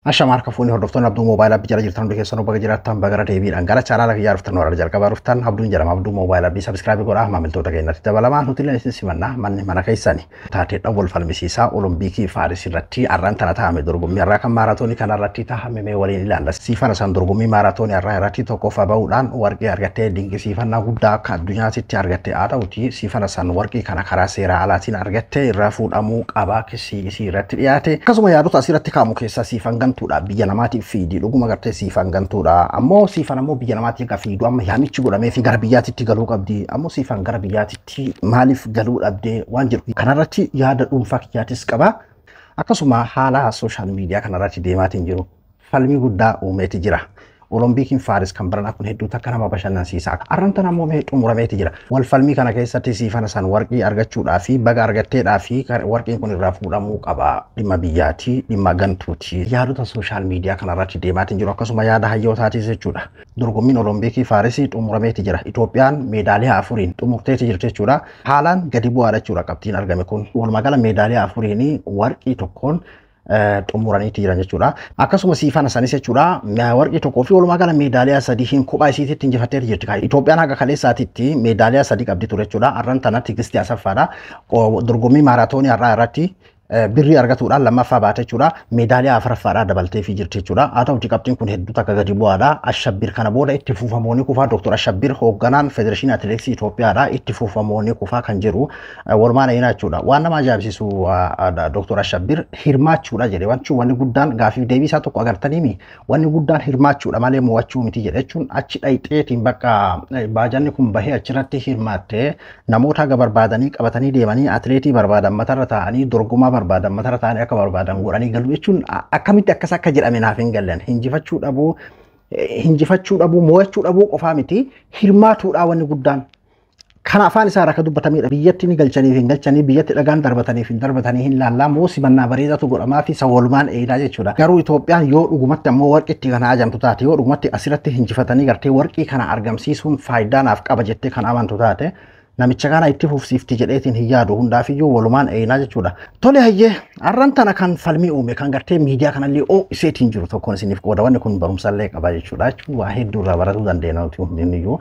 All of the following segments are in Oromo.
Ashamaa harka fuunni hordoftoonni Abduu Moobaayil Aappii jala jirtan hundi keessanuu baga jiraattan baga deebiidhaan gara chaanaala kiyyaa dhuftan warra jalqabaa dhuftan Abduun jedhama. Abduu Moobaayil Aappii subscribe godhaa, maamiltoota keenyatti dabalamaa, nuti illee isin simannaa manni mana keessani. Taateedhaan wal falmisiisaa Olompikii Paaris irratti har'aan tana taa'ame, dorgommii har'aa kan maaraatoonii kana irratti taa'ame mee waliin ilaalla. Siifan Hasan dorgommii maaraatoonii har'aa irratti tokkoffaa bahuudhaan warqee argattee dinqisiifannaa guddaa akka addunyaatti argatte. Haa ta'uti, Siifan Hasan warqii kana karaa seeraa alaatiin argatte, irraa fuudhamuu qabaa kisii isii irratti dhiyaate. Akkasuma yaadota asirratti kaa'amu keessaa Siifan gantuudha, biyya namaatiif fiidi, dhuguma gartee Siifan gantuudha. Ammoo Siifan ammoo biyya namaatiif akka fiidu amma yaamichi godhamee fi gara biyyaatitti galuu qabdi. Ammoo Siifan gara biyyaatitti maaliif galuu dhabdee waan jedhu kanarratti yaada dhuunfaa kiyyaatis qaba. Akkasuma haala social media kanarratti deemaatiin jiru falmii guddaa uumeeti jira. Olompikiin Paaris kan baranaa kun hedduu takka nama bashannansiisa. Arran tana ammoo mee xumurameeti jira. Wal falmii kana keessatti Siifan Hasan warqii argachuudhaa fi baga argatteedhaa fi warqiin kun irraa fuudhamuu qaba. Dhimma biyyaati, dhimma gantuuti. Yaadota social media kanarratti deemaatiin jiru akkasuma yaada hayyootaatis jechuudha. Dorgommiin Olompikii Paaris xumurameeti jira. Itoophiyaan meedaaliyaa 4n xumurteeti jirti jechuudha. Haalaan gadi bu'aadha jechuudha qabxiin argame kun. Walumaa gala meedaaliyaa 4n warqii 1n xumuraniiti jiran jechuudha. Akkasuma Siifan Hasanis jechuudha warqii 1 fi walumaa gala meedaaliyaa 3 kophaa isiititti injifattee jirti. Itoophiyaan haga kaleessaatitti meedaaliyaa 3 qabdi ture jechuudha. Arran tana Tigistii Asaffaadha. Dorgommii maaraatoonii har'aa irratti birrii argatuudhaan lammaffaa baate jechuudha. Meedaaliyaa afuraffaadhaa dabaltee fi jirti jechuudha. Haa ta'uti, qabxiin kun hedduu takka gadi bu'aadha. Ashabbir kana booda itti fufamoonni kufaa, Dooktor Ashabbir hoogganaan Federeeshinii Atileetiksii Itoophiyaadha. Itti fufamoonni kufaa kan jiru walumaan eeyinaa jechuudha. Waan nama ajaa'ibsiisu Dooktor Ashabbir hirmaachuudha jedhe. Wanti guddaan gaafiif deebii isaa tokko agartaniimi, wanni guddaan hirmaachuudha malee mo'achuu miti jedhe jechuun, achi dhayxeetiin bakka baajanni kun bahee achirratti hirmaattee namoota haga barbaadanii qabatanii deemanii, atileetii barbaadan matarra taa'anii, dorgomaa barbaadan matarra taa'anii, akka barbaadan godhanii galu jechuun akkamitti akkas akka jedhame naaf hin gallen. Hinjifachuu dhabuu, mo'achuu dhabuu qofaa miti, hirmaatuudha wanni guddaan. Kana afaan isaa irraa akka dubbatamedha. Biyyatti ni galchaniif hin galchanii, biyyatti dhagaan darbataniif hin darbatanii hin laallaa moo simannaa bareedatu godhamaa fi isa walumaan eeynaa jechuudha. Garuu Itoophiyaan yoo dhugumatti ammoo warqitti kana ajamtu taate, yoo dhugumatti asirratti hinjifatanii gartee warqii kana argamsiisuun faayidaa naaf qaba jettee kan amantu taate, namicha kana itti fufsiifti jedheetiin hin yaadu. Hundaafiyyuu walumaan eeynaa jechuudha. Tole hayyee, har'an tana kan falmii uume, kan gartee miidiyaa kanallee iseetiin jiru tokkoon isiniif qooda. Wanni kun barumsallee qaba jechuudha. Jechuun waa hedduu irraa baratuu dandeenya nuti hundinuyyuu.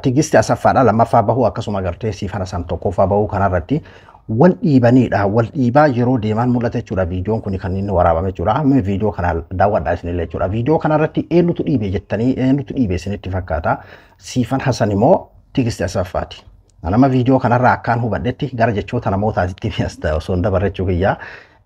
Tigisti Asaffaadha lammaffaa bahuu, akkasuma gartee Siifan Hasan tokkoffaa bahuu kanarratti wal dhiibanidha. Wal dhiibaa yeroo deeman mul'ata jechuudha. Viidiyoon kun kan inni waraabame jechuudha. Amma viidiyoo kana daawwadhaa isinillee jechuudha. Viidiyoo kanarratti eenyutu dhiibe jettanii, eenyutu dhiibe isinitti fakkaata? Siifan Hasan immoo Tigisti Asaffaati? Nama viidiyoo kanarraa akkaan hubadhetti, gara jechoota namootaatitti osoo hin dabarre jechuu kiyya.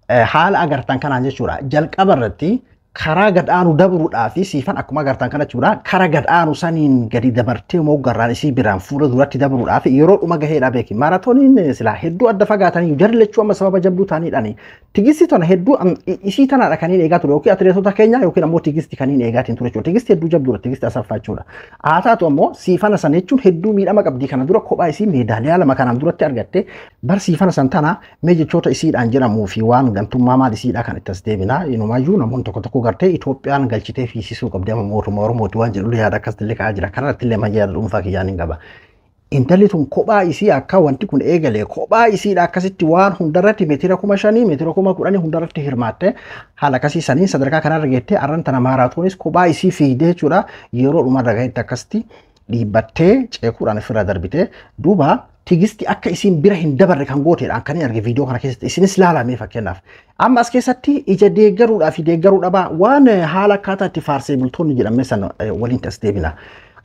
Haala agartan kanaan jechuudha. Jalqaba irratti karaa gadhaanu dabruudhaa fi Siifan akkuma agartan kana jechuudha. Karaa gadhaanu saniin gadi dabartee moggarraan isii biraan fuula duratti dabruudhaa fi yeroo dhuma gaheedha beeki. Maaraatooniin silaa hedduu adda fagaatanii jarri lachuu amma sababa jabduu ta'aniidhaan. Tigisti tana hedduu isii tanaadha kan inni eegaa ture, yookiin atileetota keenya yookiin ammoo Tigisti kan inni eegaatiin ture jechuudha. Tigisti hedduu jabduudha, Tigisti Asaffaa jechuudha. Haa taatu ammoo Siifan Hasan jechuun hedduu miidhama qabdi. Kana dura kophaa isii meedaaliyaa 2 kanaan duratti argatte. Bar Siifan Hasan tana mee jechoota isiidhaan jedhamuu fi waan gantummaa maal isiidhaa kan itti as deebina. Inumaayyuu namoonni tokko tokko gartee Itoophiyaan galchitee fiisisuu qabdi amma mootummaa Oromooti waan jedhu yaada akkasitti ka'aa jira. Kanarratti illee yaada dhuunfaa kiyyaan hin qaba. Intalli tun kophaa isii akka wanti kun eegale kophaa isiidha akkasitti waan hundarratti meetira 5,000, meetira 10,000 hundarratti hirmaatte, haala akkasii saniin sadarkaa kanarra geettee, arran tana maaraatoonis kophaa isii fiigdee jechuudha. Yeroo dhumarra gahetti akkasitti dhiibbattee ceekuudhaan ofirraa darbite. Duuba Tigisti akka isiin bira hin dabarre kan gooteedhaan kan hin arge viidiyoo kana keessatti. Isinis ilaalamee fakkeenyaaf. Amma as keessatti ija deeggaruudhaa fi deeggaruu dhabaa waan haala akkaataa itti faarsee bultoonni jedhame sana waliin as deebina.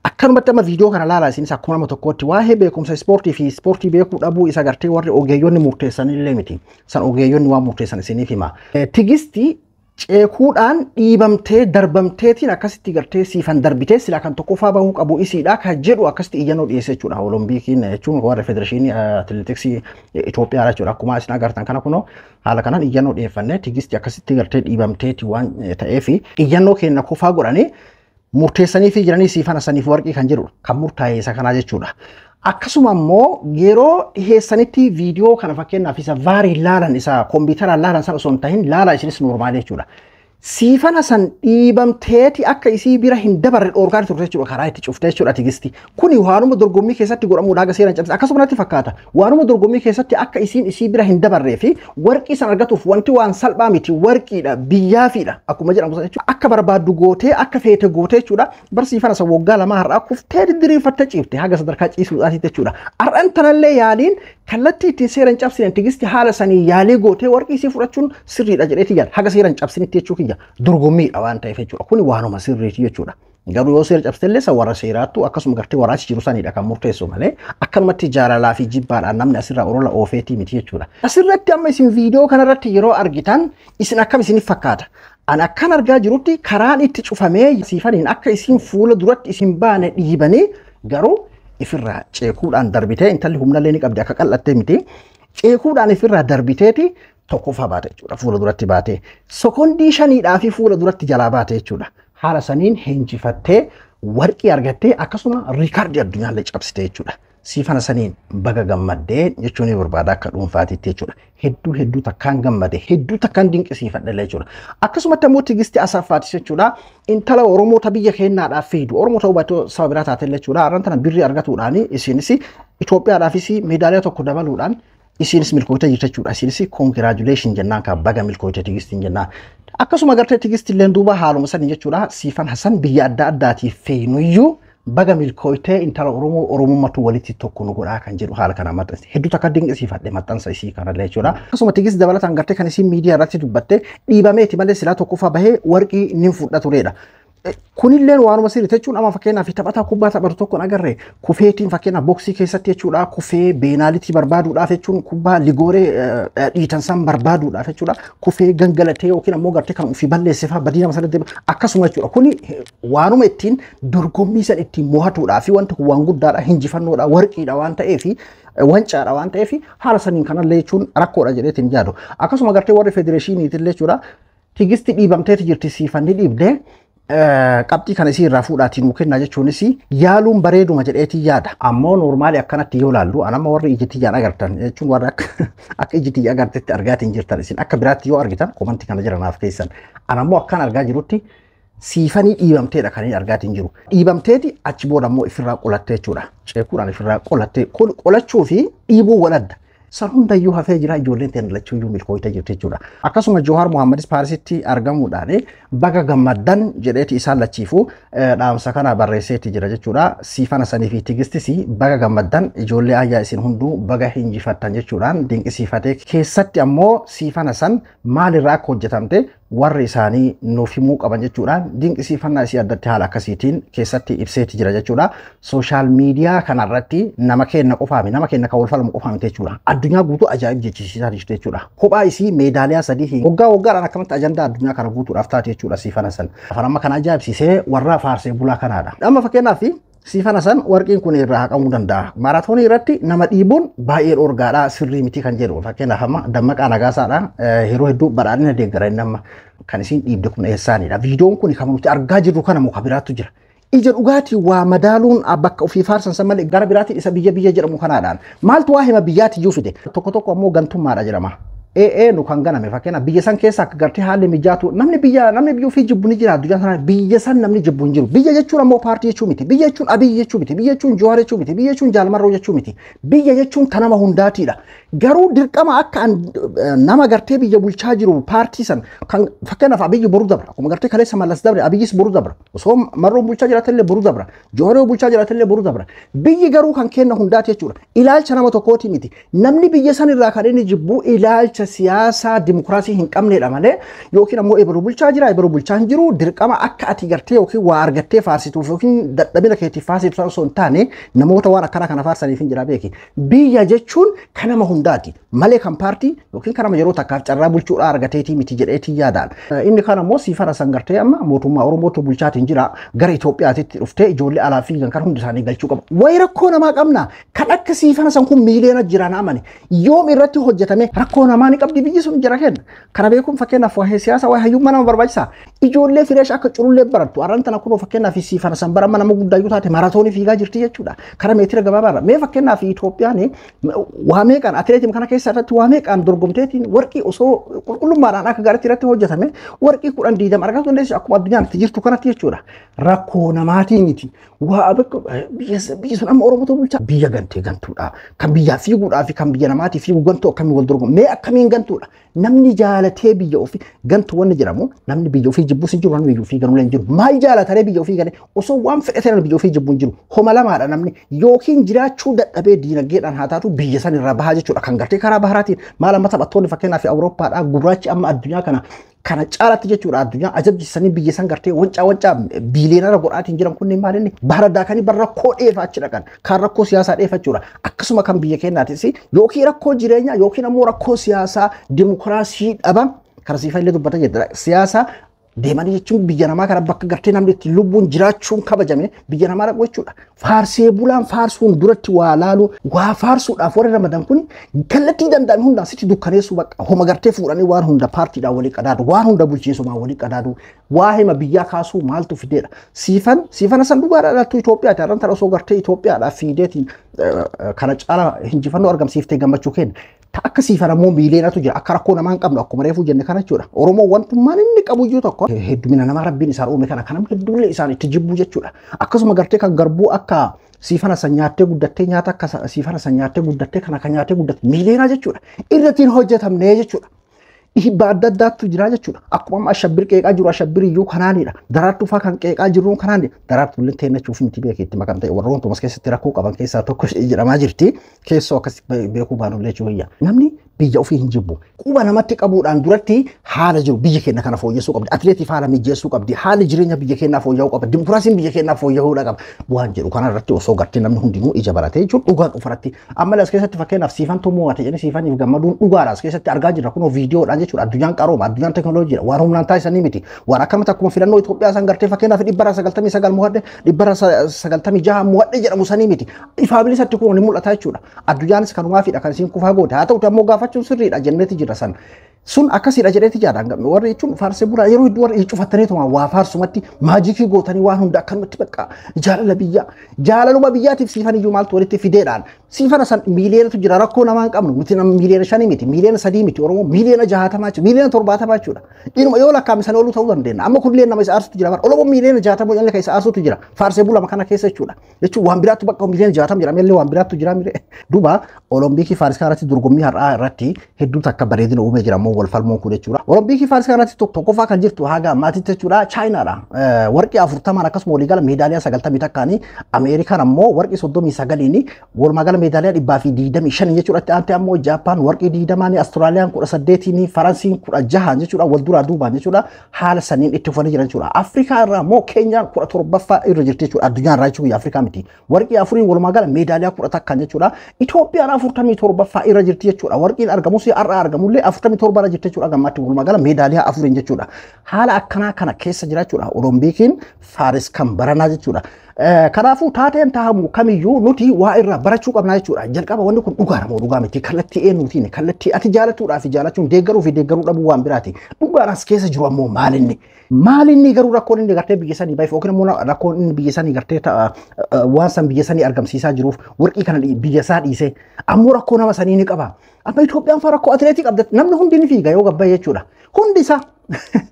Akkanumatti amma viidiyoo kana ilaalaa isinis akkuma nama tokkootti. Waa'ee beekumsa ispoortii fi ispoortii beekuu dhabuu isa gartee warri ogeeyyonni murteessan illee miti. San ogeeyyonni waan murteessan isiniif hima. Tigisti ceekuudhaan dhiibamtee darbamteetiin akkasitti gartee Siifan darbitee, silaa kan tokkoffaa bahuu qabu isiidha kan jedhu akkasitti iyyannoo dhiyeesse jechuudha. Olompiikiin jechuun warra Federeeshinii Atileetiksii Itoophiyaa jechuudha. Akkuma isin agartan kana kunoo haala kanaan iyyannoo dhiyeeffannee, Tigisti akkasitti gartee dhiibamteeti waan ta'eef iyyannoo keenya kufaa godhanii murteessanii fi jiranii Siifan Hasaniif warqii kan jedhu kan murtaa'e isa kanaa jechuudha. Akkasuma immoo yeroo dhiheessanitti viidiyoo kana fakkeenyaaf isa VAR laalan, isa kompiitaraan laalan sana osoo hin tahin laalaa isinis normal jechuudha. Siifan Hasan dhiibamteeti akka isii bira hin dabarre dhoorkaa turte jechuudha, karaa itti cuftee jechuudha Tigisti. Kuni waanuma dorgommii keessatti godhamuudha haga seeraan cabse akkasuma natti fakkaata. Waanuma dorgommii keessatti akka isiin isii bira hin dabarree fi warqii san argatuuf wanti waan salphaa miti, warqiidha biyyaafiidha akkuma jedhamu jechuudha. Akka barbaaddu gootee akka feete gootee jechuudha. Bar Siifan Hasan waggaa 2 har'aa kuftee diriirfattee ciifte haga sadarkaa ciisuudhaati jechuudha. Har'an tanallee yaaliin kallattii ittiin seeraan cabsine Tigisti haala sanii yaalii gootee warqii isii fudhachuun sirriidha jedheeti yaada. Haga seeraan cabsinitti jechuu kiyya. Dorgommiidha waan ta'eef jechuudha. Kuni waanuma sirriiti jechuudha. Garuu yoo seera cabsitellee isa warra seeraattu akkasuma gartee warra achi jiru sanidha kan murteessu malee akkanumatti jaalalaa fi jibbaadhaan namni asirraa orola oofeetii miti jechuudha. Asirratti amma isin viidiyoo kanarratti yeroo argitan isin akkam isiniif fakkaata? An akkan argaa jirutti karaan itti cufamee Siifaniin akka isin fuula duratti isin baane dhiibanii garuu ifirraa ceekuudhaan darbitee intalli humnallee ni qabdi akka qal'attee miti. Ceekuudhaan ifirraa darbiteeti tokkoffaa baate jechuudha, fuula duratti baate. Sekondii 5 fi fuula duratti jalaa baate jechuudha. Haala saniin hinjifattee warqii argattee akkasuma riikaardii addunyaallee cabsite jechuudha. Siifan Hasaniin baga gammaddee jechuun ni barbaada akka dhuunfaatiitti jechuudha. Hedduu hedduu takkaan gammade, hedduu takkaan dinqisiifadhe jechuudha. Akkasumatti ammoo Tigisti Asaffaatis jechuudha. Intala Oromoota biyya keenyaadhaaf fiidu, Oromoo ta'uu baatee saba biraa taatellee jechuudha. Har'aan tana birrii argatuudhaan isinis Itoophiyaadhaafis meedaaliyaa tokko dabaluudhaan isinis milkoota jirti jechuudha. Isinis congratulation jennaan kan baga milkoota Tigistiin jennaan. Akkasuma gartee Tigistiin illee duuba haaluma sanii jechuudha. Siifan Hasan biyya adda addaatiif feenuyyuu baga milkootee intala Oromoo Oromummatu walitti tokko nu godhaa kan jedhu haala kana maxxanse. Hedduu takka dinqisiifadhe maxxansa isii kanallee jechuudha. Akkasuma Tigist dabalataan gartee kan isiin miidiyaa irratti dubbatte dhiibameeti malee silaa tokkoffaa bahee warqii ni fudha turedha. Kunilleen waanuma sirrii jechuun amma fakkeenyaaf taphataa kubbaa taphatu tokkoon agarre kufeetiin fakkeenyaaf boksii keessatti jechuudha, kufee beenaalitii barbaaduudhaaf jechuun kubbaa ligooree dhiitan san barbaaduudhaaf jechuudha, kufee gangalatee yookiin ammoo gartee kan ofii balleesse fa'aa badii nama sanatti akkasuma jechuudha. Kuni waanuma ittiin dorgommii san ittiin mo'atuudhaaf wanti kun waan guddaadha, hinjifannoodha, warqiidha waan ta'eef, wancaadha waan ta'eef haala saniin kanallee jechuun rakkoodha jedheetiin yaadu. Akkasuma gartee warri federeeshiniitillee jechuudha Tigisti dhiibamteeti jirti, Siifanni dhiibdee qabxii kana isii irraa fuudhaatiin nuu kennaa jechuunis yaaluun bareeduma jedheetii yaada. Ammoo noormaali akkanatti yoo laallu anamma warri ijitiyyaan agartan jechuun warra akka ijitiyyaa agartetti argaatiin jirtan isin akka biraatti yoo argitan komantii kana jira naaf keessan. Anammoo akkan argaa jirutti Siifanii dhiibamteedha kan inni argaatiin jiru. Dhiibamteeti achi booda ammoo ifirraa qolattee jechuudha. Ceekuudhaan ifirraa qolattee qolachuu fi dhiibuu waladda. San hundayyuu hafee jira, ijoolleen ta'an lachuuyyuu milkooyita jirti jechuudha. Akkasuma Johaar Muhammadis Paarisitti argamuudhaan baga gammaddan jedheeti isaan lachiifuu dhaamsa kana barreesseeti jira jechuudha. Siifan Hasanii fi Tigistis baga gammaddan, ijoollee ayyaa isin hunduu baga hinjifattan jechuudhaan dinqisiifatee keessatti ammoo Siifan Hasan maalirraa akka hojjetamte warri isaanii nuuf himuu qaban jechuudhaan dinqisiifannaa isii addatti haala akkasiitiin keessatti ibseeti jira jechuudha. Sooshaal miidiyaa kanarratti nama kenna qofaami, nama kenna kan wal falmu qofaami jechuudha. Addunyaa guutuu ajaa'ib jechisiisaa jirti jechuudha. Kophaa isii meedaaliyaa 3 waggaa waggaadhaan akkamatti ajandaa addunyaa kana guutuudhaaf taate jechuudha Siifan Hasan. Afaan amma kana ajaa'ibsiisee warra faarsee bulaa kanaadha. Amma fakkeenyaaf Siifan Hasan warqiin kun irraa haqamuu danda'a. Maaraatoonii irratti nama dhiibuun baay'ee dhoorgaadha, sirrii miti kan jedhu. Fakkeenyaaf amma Dammaqaa Nagaasaadha. Yeroo hedduu badhaadhina deeggara inni amma kan isiin dhiibde kun eessaanidha. Viidiyoon kun kan nuti argaa jirru kana muka biraatu jira. Ija dhugaatii waa madaaluun bakka ofii faarsan san malee gara biraatiin isa biyya biyya jedhamu kanaadhaan. Maaltu waa hima biyyaatti iyyuu fide? Tokko tokko ammoo gantummaadha jedhama. Ee nu kan ganame fakkeenyaaf biyya san keessa akka gartee haalli mijaatu namni biyya namni biyya ofii jibbu ni jira addunyaa sana biyya san namni jibbu hin jiru. Biyya jechuun ammoo paartii jechuu miti. Biyya jechuun Abiyyi jechuu miti. Biyya jechuun Johaar jechuu miti. Biyya jechuun Jaalmarroo jechuu miti. Biyya jechuun kan nama hundaatiidha. Garuu dirqama akka nama gartee biyya bulchaa jiru paartii san kan fakkeenyaaf Abiyyi boru dabra. Akkuma gartee kaleessa Mallas dabre Abiyyis boru dabra. Osoo Marroon bulchaa jiraatellee boru dabra. Johaar bulchaa jiraatellee boru dabra. Biyyi garuu kan kenna hundaati jechuudha. Ilaalcha nama tokkooti miti. Namni biyya san irraa kan inni jibbu ilaalcha siyaasaa dimokiraasii hin qabneedha malee yookiin ammoo ebalu bulchaa jira ebalu bulchaa hin jiru dirqama akka ati gartee yookiin waa argattee faarsituuf yookiin dadhabina keetiif faarsitu osoo hin taane namoota waan akkana kana faarsaniif hin jira beeki. Biyya jechuun kan nama hundaati malee kan paartii yookiin kan nama yeroo takkaaf carraa bulchuudhaa argateetii miti jedheetii yaadaan. Inni kan ammoo Siifan Hasan gartee amma mootummaa Oromootu bulchaatiin jira gara Itoophiyaatitti dhuftee ijoollee alaa fiigan kan hundi isaanii galchuu qaba. Wayi rakkoo namaa qabna kan akka Siifan Hasan kun miiliyoona jiraan amane yoom irratti hojjetame rakkoo namaa ni qabdi biyyi sun jira kenna. Kana beekuun fakkeenyaaf waa'ee siyaasaa waa'ee hayyummaa nama barbaachisa. Ijoollee fresh akka culullee barattu arran tana kunoo fakkeenyaaf Siifan Hasan bara nama guddaa yoo taate maaraatoonii fiigaa jirti jechuudha. Karaa meetira gabaabaadha. Mee fakkeenyaaf Itoophiyaan waa meeqaan atileetii kana keessa irratti waa meeqaan dorgomteetiin warqii osoo qulqullummaadhaan akka gaariitti irratti hojjetame warqii 10 20 argachuu dandeessu akkuma addunyaan itti jirtu kanatti jechuudha. Rakkoo namaatii miti. Waa biyya sun amma Oromootu bulchaa. Biyya gantee gantuudha. Kan biyyaa fiiguudhaa fi kan biyya namaatii fiigu gantuu akkamiin wal dorgomu? Mee akkamiin gantuudha? Namni jaalatee biyya ofii gantu wanni jedhamu namni biyya ofii jibbus hin jiru, namni biyya ofii ganuulee hin jiru. Maal jaalatee biyya ofii gane osoo waan fedhe ta'e biyya ofii jibbu hin jiru. Homa lamaadha namni yookiin jiraachuu dadhabee diinagdeedhaan haa taatu biyya san irraa bahaa jechuudha. Kan gartee karaa baharaatiin maal amma taphattoonni fakkeenyaaf Awurooppaadhaa gurraachi amma addunyaa kana caalatti jechuudha addunyaa ajabjisanii biyya san gartee wancaa wancaa biiliyoonara godhaatiin jiran kunneen maal inni bahara daakanii bara rakkoo dheefa achi dhaqan kan rakkoo siyaasaa dheefa jechuudha. Akkasuma kan biyya keenyaatis yookiin rakkoo jireenyaa yookiin ammoo rakkoo siyaasaa dimokiraasii dhaban kana Siifan illee dubbata jedha siyaasa deemanii jechuun biyya namaa kana bakka gartee namni itti lubbuun jiraachuun kabajame biyya namaa dhaqu jechuudha. Faarsee bulaan faarsuun duratti waa laalu waa faarsuudhaaf warri ramadan kun kallattii danda'ame hundaan sitti dukkaneessuu bakka homa gartee fuudhanii waan hunda paartiidhaan walii qadaadu waan hunda bulchiinsumaan walii qadaadu waa hima biyyaa kaasuu maaltu fideedha. Siifan Hasan dhugaadhaa dhalattuu Itoophiyaati har'an tana osoo gartee Itoophiyaadhaaf fiideetiin kana caala hinjifannoo argamsiiftee gammachuu kenna. Akka Siifan ammoo miileenatu jira akka rakkoo namaa hin qabnu akkuma reefuu jenne kana jechuudha. Oromoo wantummaan inni qabu iyyuu tokko heddumina namaa rabbiin isaan uume kana kanam hedduullee isaan itti jibbuu jechuudha. Akkasuma gartee kan garbuu akka Siifan Hasan nyaattee guddattee nyaata akka Siifan Hasan nyaattee guddattee kana kan nyaattee guddatte miileenaa jechuudha. Irrattiin hojjetamnee jechuudha. Dhiibbaa adda addaatu jira jechuudha. Akkuma amma Ashabbir qeeqaa jiru Ashabbir iyyuu kanaanidha. Daraartuu fa'aa kan qeeqaa jiru kanaanidha. Daraartuu illee teennachuuf miti beekee itti makamte warroon Tumas keessatti rakkoo qaban keessaa tokko jedhamaa jirti. Keessoo akkas beekuu baanullee jechuudha. Namni biyya ofii hin jibbu. Quba namatti qabuudhaan duratti haala jiru biyya keenya kana fooyyessuu qabdi. Atileetiif haala mijeessuu qabdi. Haalli jireenya biyya keenyaa fooyya'uu qaba. Dimokiraasiin biyya keenyaa fooyya'uu qaba. Waan jedhu kana irratti osoo gartee namni hundinuu ija baratee jechuun dhugaan dhufarratti. Ammallee as keessatti fakkeenyaaf Siifan mo'ate jedhanii Siifaniif gammaduun dhugaadha. As keessatti argaa jirra kunoo viidiyoodhaan jechuudha. Addunyaan qarooma, addunyaan teekinooloojiidha. Waan humnaan taasisanii miti. Waan akkamatti akkuma filannoo Itoophiyaa san gartee fakkeenyaaf 999 mo'adhe 996 mo'adhe jedhamu sanii miti. Ifaa bilisatti kunoo ni mul'ata jechuudha. Addunyaanis kanumaafidha kan isiin kufaa goote. Haa ta'uti ammoo gaafachuun sirriidha jenneeti jira san. Sun akkasiidha jedheeti jaadhaan warri jechuun faarsee bulaa yeroo hedduu warri cufattaniituma waa faarsumatti maajikii gootanii waan hunda akkanumatti bakka jaalala biyyaa jaalaluma biyyaatiif Siifan iyyuu maaltu walitti fideedhaan Siifan Hasan miiliyoonatu jira rakkoo namaa hin qabnu miti miiliyoona 5 miti miiliyoona 3 miti Oromoo miiliyoona 60 jechuudha miiliyoona 70 jechuudha. Inuma yoo lakkaa'ame sana oluu ta'uu dandeenya amma kunillee nama isa aarsutu jira Oromoo miiliyoona 60 illee kan isa aarsutu jira faarsee bulaa kana keessa jechuudha jechuun waan biraattu bakka miiliyoona 60 jedhame illee waan biraattu jira mire duuba Olompikii Faaris irratti dorgommii har'aa irratti hedduu takka bareedina uumee jira ammoo wal falmuun kun jechuudha. Olompikii Faaris irratti tokkoffaa kan jirtu haga ammaatitti jechuudha Chaayinaadha. Warqii 40 akkasuma waliigala meedaaliyaa 90 Ameerikaan ammoo warqii 39 walumaa gala meedaaliyaa 125 jechuudha. Itti aantee ammoo Jaappaan warqii 20 Austraaliyaan 18 Faransiin 16 jechuudha wal duraa duubaan jechuudha haala saniin itti fufanii jiran jechuudha. Afrikaa irraa ammoo Keenyaan 17ffaa irra jirti jechuudha. Addunyaa irraa jechuudha Afrikaa miti. Warqii 4 walumaa gala meedaaliyaa 11 jechuudha. Itoophiyaan 47ffaa irra jirti jechuudha. Warqiin argamus har'a argamullee 47 irra jirti jechuudha. Gammaatti walumaa gala meedaaliyaa 4 jechuudha. Haala akkanaa kana keessa jira jechuudha. Oloompikiin Faaris kan baranaa jechuudha. Kanaafuu taateen taa'amu kamiyyuu nuti waa irraa barachuu qabna jechuudha. Jalqaba wanni kun dhugaadha moo dhugaa miti kallattii eenyuutiin kallattii ati jaalatuudhaa fi jaalachuun deeggaruu fi deeggaruu dhabuu waan biraati. Dhugaan as keessa jiru ammoo maalinni? Maalinni garuu rakkoon inni gartee biyya sanii baay'ee yookiin immoo rakkoon inni biyya sanii gartee waan san biyya sanii argamsiisaa jiruuf warqii kana biyya isaa dhiisee ammoo rakkoo nama sanii ni qaba. Amma Itoophiyaan faa rakkoo atileetii qabda namni hundi ni fiiga yoo gabbaye jechuudha. Hundi isaa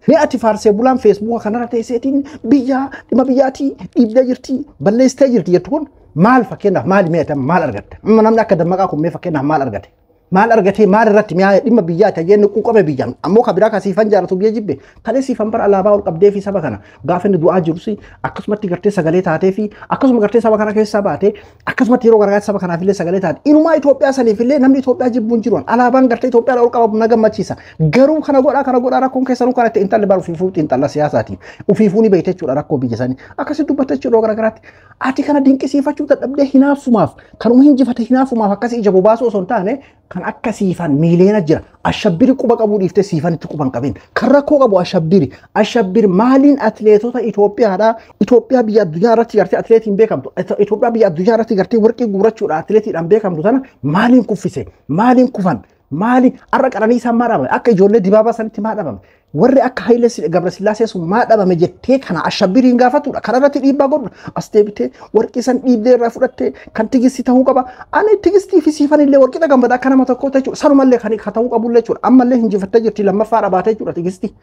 Mee ati faarsee bulaan feesbuuka kanarra teesseetiin biyyaa dhimma biyyaatii dhiibdee jirti balleessitee jirti jettu kun maal fakkeenyaaf maali mee maal argatte? Amma namni akka Dammaqaa kun mee fakkeenyaaf maal argate? Maal argatee maal irratti mi'aa dhimma biyyaati jennee quuqame biyyaan ammoo kan biraa kan Siifan jaalatu biyya jibbe kalee Siifan bara alaabaa ol qabdee fi saba kana gaafa inni du'aa jirus akkasumatti gartee sagalee taatee fi akkasuma gartee saba kana keessaa baatee akkasumatti yeroo garagaraa saba kanaaf illee sagalee taate inumaa Itoophiyaa saniif illee namni Itoophiyaa jibbuun jiru alaabaan gartee Itoophiyaa ol qabamu na gammachiisa garuu kana godhaa rakkoon keessanuu kana itti intalli bara ufiifuu xiinxalla siyaasaati ufiifuu ni beekte jechuudha rakkoo biyya sanii akkasitti dubbatte jechuudha garagaraatti ati kana dinqisiifachuu dadhabdee hinaafumaaf kanuma hinjifate hinaafumaaf akkasii ija bobaasuu osoo hin taane kan akka Siifan miiliyoona jira. Ashabbiri quba qabuu dhiiftee Siifanitti quba hin qabin. Kan rakkoo qabu Ashabbiri. Ashabbir maaliin atileetota Itoophiyaadha. Itoophiyaa biyya addunyaa irratti gartee atileetiin beekamtu. Itoophiyaa biyya addunyaa irratti gartee warqii guurachuudha atileetiidhaan beekamtu tana maaliin kuffise? Maaliin kufan? Maali har'a Qananiisaan maa dhabame? Akka ijoollee dibaabaa sanitti maa dhabame? Warri akka Hayilee Gabrasillaasee sun maa dhabame jettee kana ashabbiriin gaafatudha. Kana irratti dhiibbaa godhudha. As deebitee warqii san dhiibdee irraa fudhattee kan Tigistii ta'uu qaba. Ani Tigistii fi Siifan illee warqii gammadaa akka nama tokkoo jechuudha. Sanumallee kan ta'uu qabullee jechuudha. Ammallee hinjifattee jirti lammaffaa dhabaatee jechuudha Tigistii.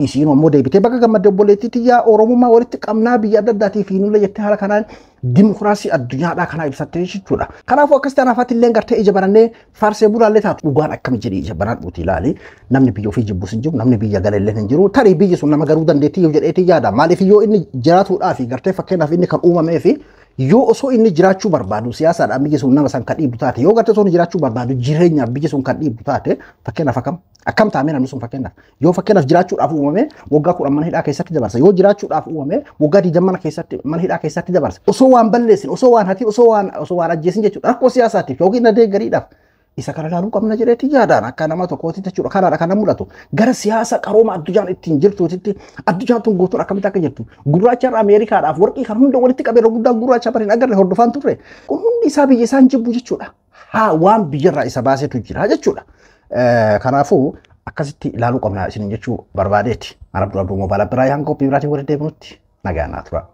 Isiin ammoo deebitee bakka gammadde obboleettii tiyyaa Oromummaa walitti qabnaa biyya adda addaatii fi nullee jettee haala kanaan dimokiraasii addunyaadhaa kanaa ibsattee jechuudha. Kanaafuu akkas ta'an afaatti illee gartee ija banannee faarsee bulaallee taatu dhugaan akkam jedhii ija banadhuuti ilaali. Namni biyya ofii jibbus hin jiru, namni biyya gala illee hin jiru. Tarii biyyi sun nama garuu dandeettii yoo jedheetii yaada. Maaliif yoo inni jiraatuudhaa fi gartee fakkeenyaaf inni kan uumamee fi yoo osoo inni jiraachuu barbaadu siyaasaadhaan biyyi sun nama san kan dhiibdu taate, yoo gartee osoo inni jiraachuu barbaadu jireenyaaf biyyi sun kan dhiibdu taate, fakkeenyaaf akkam taamee namni sun fakkeenyaaf yoo fakkeenyaaf jiraachuudhaaf uumame waggaa 10 mana hidhaa keessatti dabarsa, yoo jiraachuudhaaf uumame waggaa 20 mana hidhaa keessatti dabarsa, osoo waan balleessin, osoo waan hatiin, osoo waan ajjeesin jechuudha, rakkoo siyaasaatiif yookiin adeeggariidhaaf isa kana ilaaluu qabna jedheeti yaadaan akka nama tokkootti jechuudha. Kanaadha kan mul'atu. Gara siyaasa qarooma addunyaan ittiin jirtuutitti addunyaan tun guutuun akkamitti akka jirtu. Gurraacha irraa Ameerikaadhaaf warqii kan hunda walitti qabee guddaa gurraacha bariin agarre hordofaan turre. Kun hundi isaa biyya isaan jibbu jechuudha. Haa waan biyyarraa isa baasetu jira jechuudha. Kanaafuu akkasitti ilaaluu qabna isin jechuu barbaadeeti. Ana Abduu Abduu Moobaala biraa hanga qophii biraatiin walitti deebinutti nagaa naa tura.